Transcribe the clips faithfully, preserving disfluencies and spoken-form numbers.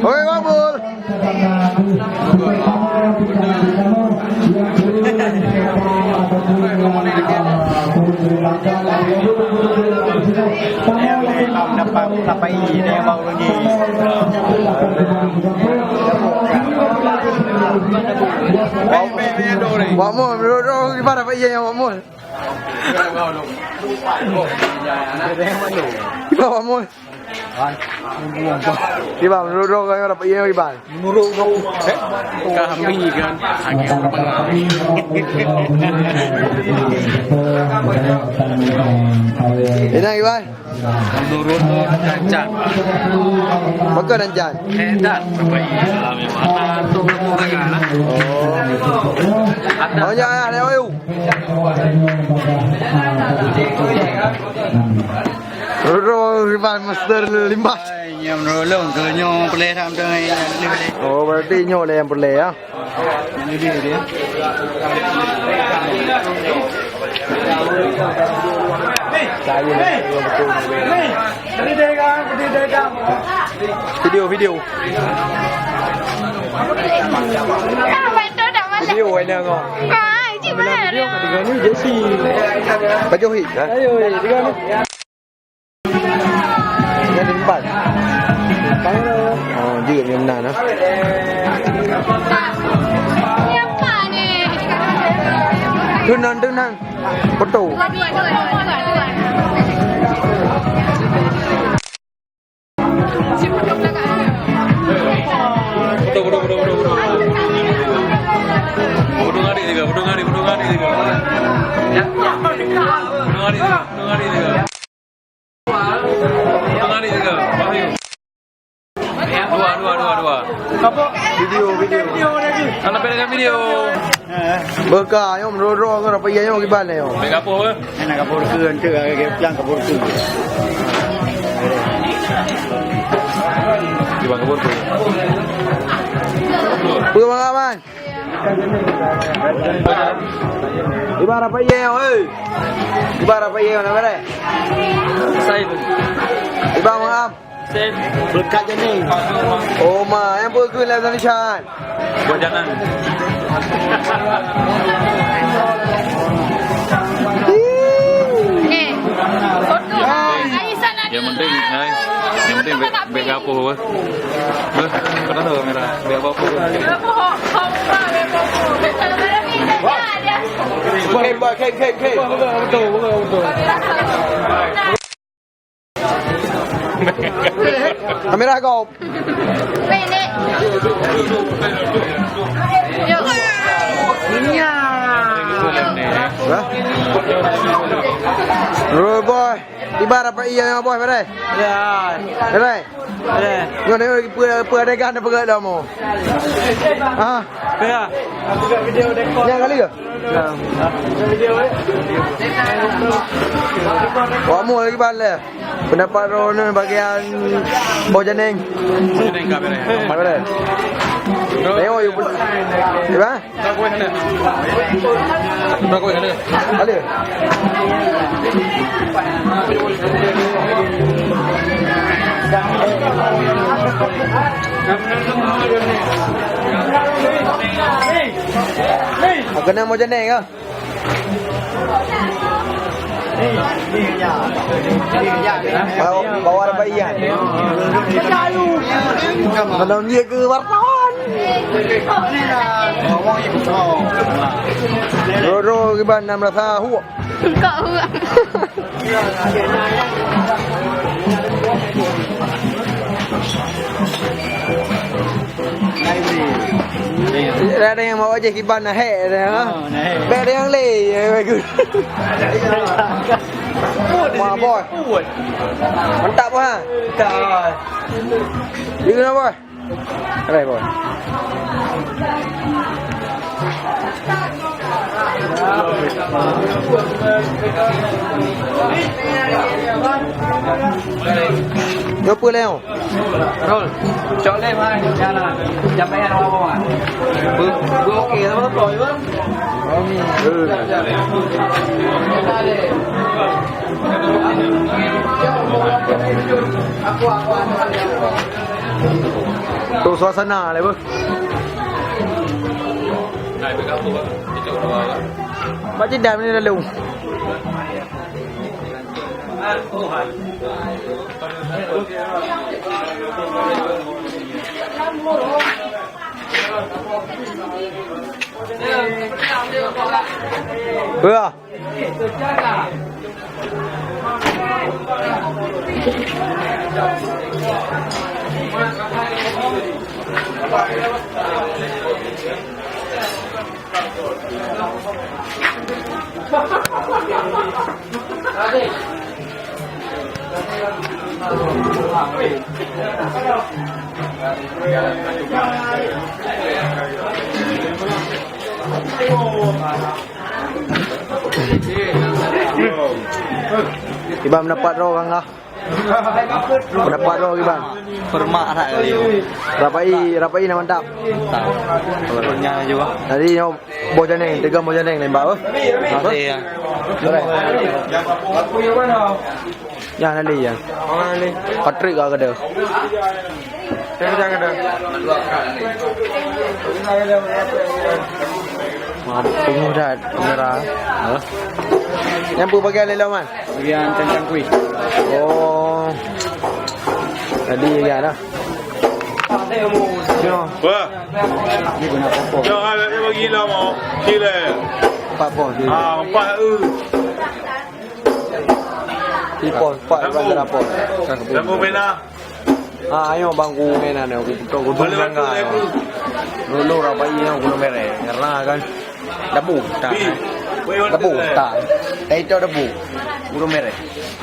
Oi, Bang Mul. Wak Mul, menurut droe, kiban dapat ié nyan, Wak Mul? Kiban, Wak Mul? Kiban, menurut droe, dapat ié nyan kiban? Menurut droe, eh? Kami kan, angin. Ini kiban? Menurut tu rancak. Pakon rancak? Eh, dah. Sampai dalam yang mana tu, tu kan, ah. Oh. Ada. Oh, ya, ya, ya, ya. Roro Rival Master Limbas. Ai, nyam rolong, tu nyoe peureulèe dah, tu, ai. Oh, berarti nyoe lah yang peureulèe, ya? Video, video. Video, ai nyoe. Video, tiga ni, Jesse. Baju hit, ha? Ayo, tiga ni. Dia di depan. Oh, dia yang menang, ah. Siapa ni? Tunan, tunan. Foto. Foto, foto, foto, foto, foto. Foto ngadek tiga, foto ngadek, foto ngadek tiga. Foto ngadek tiga, foto ngadek tiga. Dua, dua, dua, dua. Apa? Video, video. Video lagi. Anak pegang video. Beuka, nyoe meudroe-droe ngon apa iya nyoe kiban nyoe. Bèk gapoh, eh? Nak gapoh ke, ente ke, pelang gapoh ke. Kiban gapoh ke. Peue mangat, Man? Iban apa ié, oi? Iban apa ié, mana bere? Said. Iban maaf. Said. Berkat janin. Oh, ma, yang berkeuleuh dalam lisan. Buat jangan. Eh, foto. Aisyah. Yang penting, hai, yang penting bèk, bèk gapoh, apa? Beh, kenapa kamera? Bèk apa-apa. Kem, kem, kem, kem. Kamera kau. Hah? Rude boy. Iban apa iya nyoe, boy, beres? Ya. Beres? Beres. Nyoe, nyoe, peue, peue adegan peugah dah mo. Ha? Ya. Nyang kali ke? Ya. Wak Mul lagi balik. Pendapat droeneuh bagian boh janeng. Janeng ka beres. Beres. Tengok, yuk. Iban? Ada. Keuneuk mo janeng ah. Bawa, bawa apa iya? Kalau dia ke wartawan. Roro kiban enam belas tahun. Kok urang? Ada yang bawa je kiban nahek dah. Oh, nahek. Bèk ada yang le, ya, bagus. Wah, boy. Mantap, boy, ha? Mantap. Dia kenapa, boy? Alright, boy. Nyoe peue lé nyoe? Rol. Cok lé, mai. Jangan. Jangan payah awak-awak. Ber-, ber-, okey, apa? Tu suasana lé, beuh. Mak Jidan ni lalu. Beuh. Iban pendapat droe, Kang, kah? Pendapat droe, Iban? Hormat that kali. Rapai, rapai na mantap. Mantap. Turunnya juga. Tadi nyoe boh janeng, tiga boh janeng nembak, beuh. Makasih, ya. Alright. Nyan Nali, ya. Patrick ka keudeh. Saya keudeh. Wah, penuh dah kamera. Hah? Nyang peue bagian lé lom, Man? Bagian cangkang kuih. Oh. Tadi ya dah. Wah. Ni guna popok. Jangan ada bagi lama. Sila. Empat pos. Ah, empat, eh. Di pos, empat, Lampu. Bandar Apok. Lampu merah. Ah, ayo bangku mainan aku betul, aku Boleh tunggu bantu, Lampu. Dulu rapai yang aku merah. Karena kan debu, tak. Bi, boleh bantu, Dabu, eh. Tak. Eh, itu debu. Guru merah.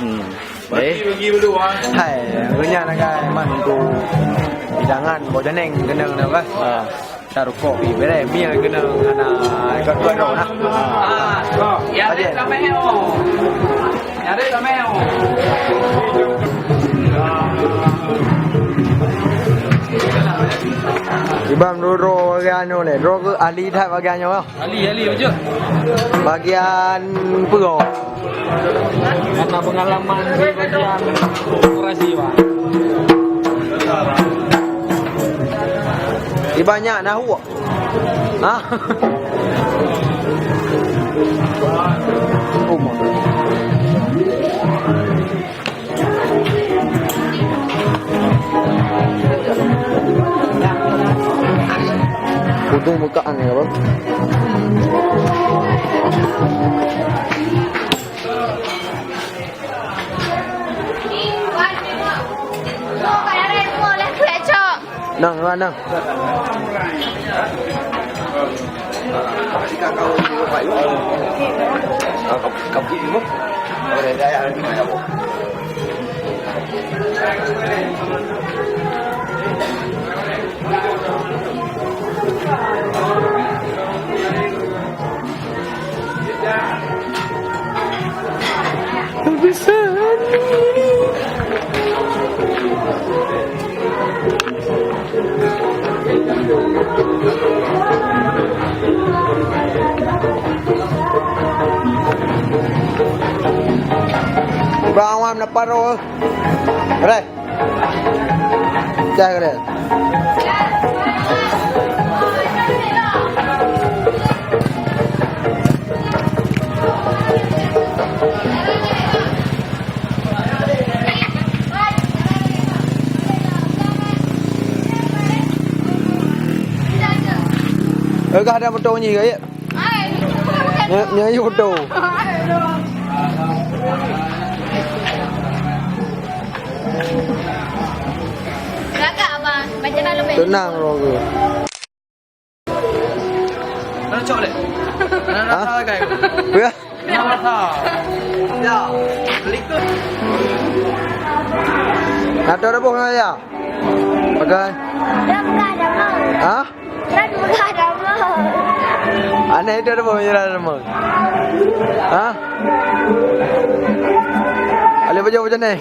Hmm. Bagi, eh. Bagi dulu, ah. Hai, punya nak kan, Man, untuk hidangan, boh janeng, kena, kena, kan? Ah. Tarukok, bi, bereh, mi, kena, kena, ikut, ikut, ikut, nah. Ah. Ya, ada tambahan, oh. Ya, ada tambahan, oh. Iban dulu droe bagian nyoe lé. Droe keuh ahli that bagian nyoe. Ahli, ahli, betul. Bagian peue? Karena pengalaman di bagian operasi, Pak. Iban nyan nahu. Hah? Oh, mak. Untung bukaan ni, apa? Nang, nang, nang. Bang Wan, dapat roh. Rai. Cah kena. Eh, kah ada motor bunyi ke, ya? Nyoe, nyoe yue foto. Lagak, Abang. Macam mana lebih? Tenang, Bro. Mana cok leh? Mana rasa, guys? Ya? Mana rasa? Ya. Na teureubôh na ya? Pakai. Dah buka dah mau. Ha? Dah buka dah mau. Aneh itu ada pun menyerah sama. Ha? Alih baju macam ni.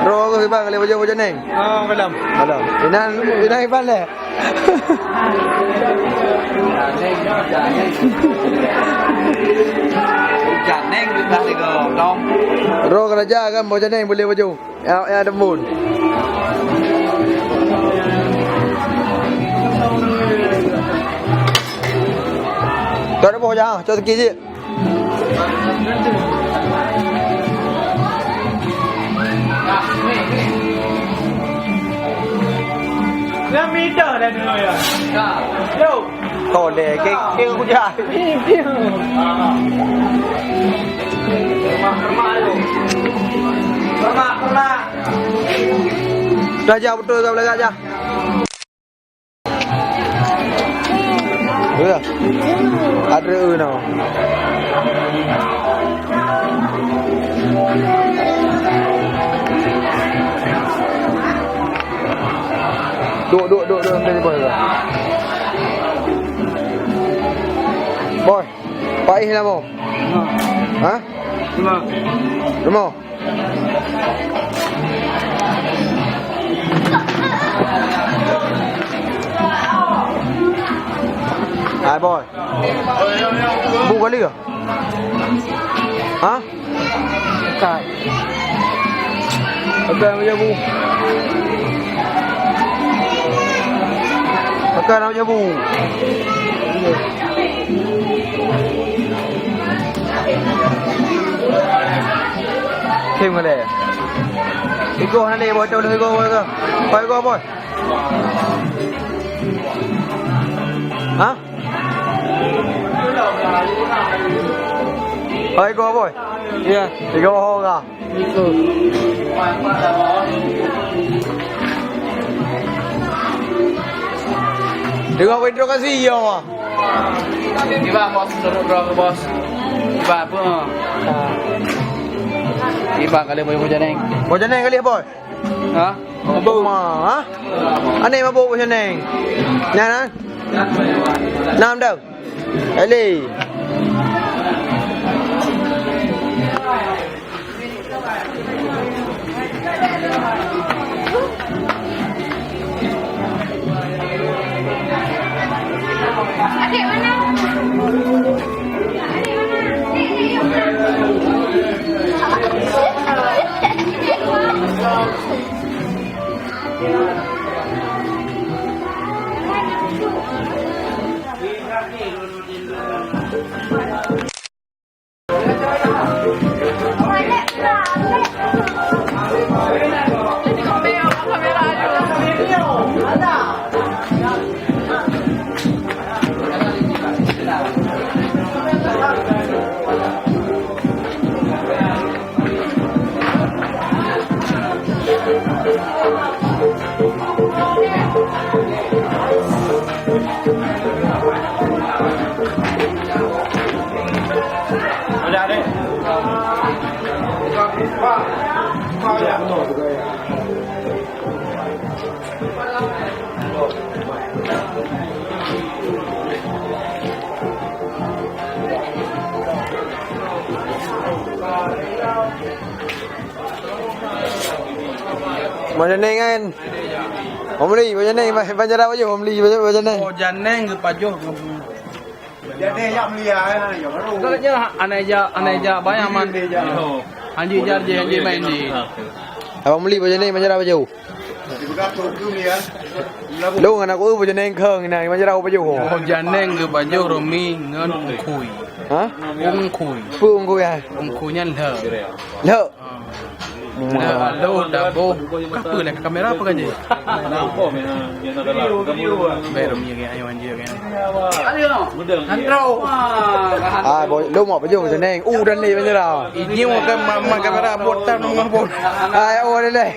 Roh aku Iban alih baju macam ni. Oh, belum. Belum. Inan, inan Iban leh. Janeng kita ni kau, dong. Roh kerja kan, baju janeng boleh baju. Ya, ya, demun. Cok debu jah, cok sikit je. Dah minta dah dulu ya. Yo. Toleh, ke, ke kuda. Dah jah betul, dah belajar jah. Ya. Ada na. Duk, duk, duk, duk, nanti boy. Boy, paih lah mo. Ha? Lima. Lima. Hai boy. Bu kali ke? Ha? Bukan. Bukan nama jabu. Bukan nama jabu. Kim kali. Igoh nanti, boy, tu igoh, boy, tu. Boy, igoh, boy. Ha? Hai, go, boy. Ya. Tiga orang. Itu. Tengok intro kasih, ya, Wak. Tiba, bos, suruh bro, bos. Tiba apa? Tiba kali boy, boy janeng. Boy janeng kali, boy. Ha? Mabuk ma, ha? Aneh mabuk macam ni. Nyan, ha? Nam dah. Eli. Macam ni kan? Pembeli macam ni, banjara baju pembeli macam ni. Oh, janeng geupajoh. Jadi, ya, mulia, ya, ya, baru. Enggak, ya, aneh ja, aneh ja, banyak man. Anjing jar je, anjing main je. Abang beli baju ni, macam apa baju? Dibuka tu, tu, ya. Lu ngana aku baju ni khang ni, macam apa baju? Oh, janeng geupajoh Romi ngon Ungkui. Ha? Ungkui. Pu Ungkui ya? Ungkui nyan lhe. Lhe. Wah. Aduh, daboh. Apa lah kamera apa kan je? Baik, Romi lagi, ayo, anjir, kan. Ah, boy, lu mau baju macam ni? Uh, dan ni macam lah. Ini mau ke ma-, ma-, kamera buat tan, mau buat. Hai, oh, deh, deh.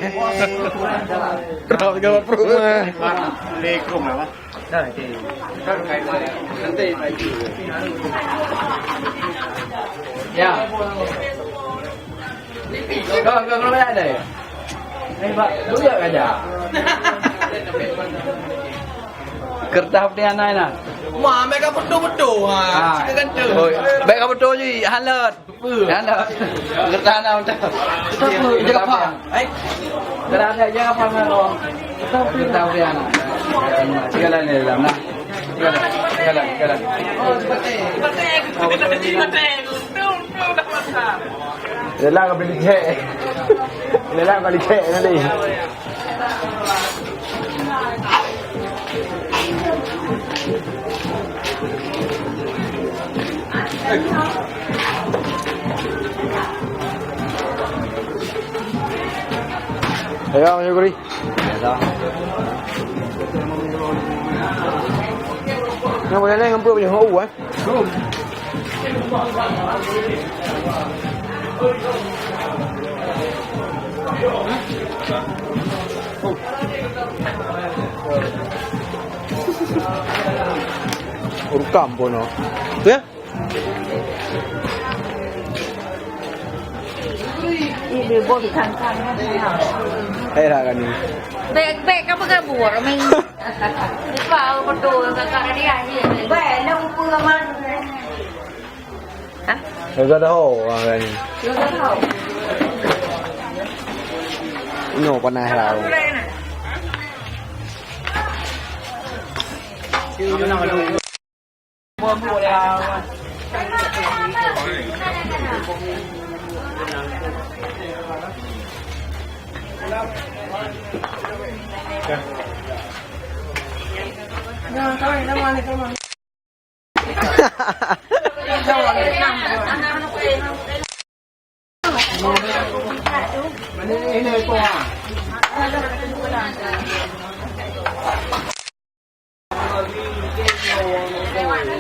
Rau tiga puluh. Assalamualaikum, lah. Ya. Kau, kau, kau bayar deh. Eh, Pak, duduk aja. Kertas putih anak nah. Wah, mereka betul-betul. Ha. Ah. Kita kan tu. Oh, baik kamu tu je, halat. Hana. Gertana udah. Kita apa? Gertana, jangan apa, Melo. Kita apa? Gertana udah, anak. Segala ni dalam, nah. Segala, segala, segala. Lelang kau beli cek. Lelang kau beli cek nanti. Ya, Mas Syukri. Yang boleh lain ngambil punya hou, eh. Urukam pun, oh. Ya? Ih, beuboh di kangkang kan. Eh, dah kan ni. Bèk, bèk ka peugah buor, meng. Lupa betul kakak dia aja. Bèk, nak upa aman. Hah? Gaga dah ho, ah, kan ni. Gaga dah ho. Nyoe panas lah.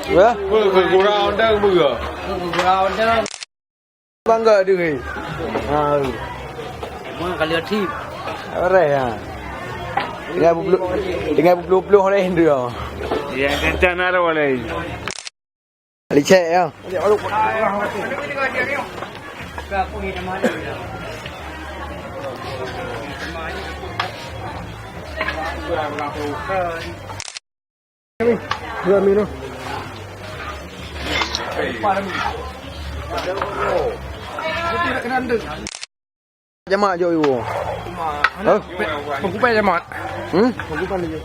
Ya? Weh, keu gurau dah beuga. Bangga diri. Ha. Mana kali aktif? Orang ya. Tinggal bublu, tinggal bublu-bublu orang Hindu. Ya, kencang ada orang lain. Licek, ya. Dua minum. Jamak jok ibu. Hah? Pengkupai jamak. Hmm? Pengkupai lagi.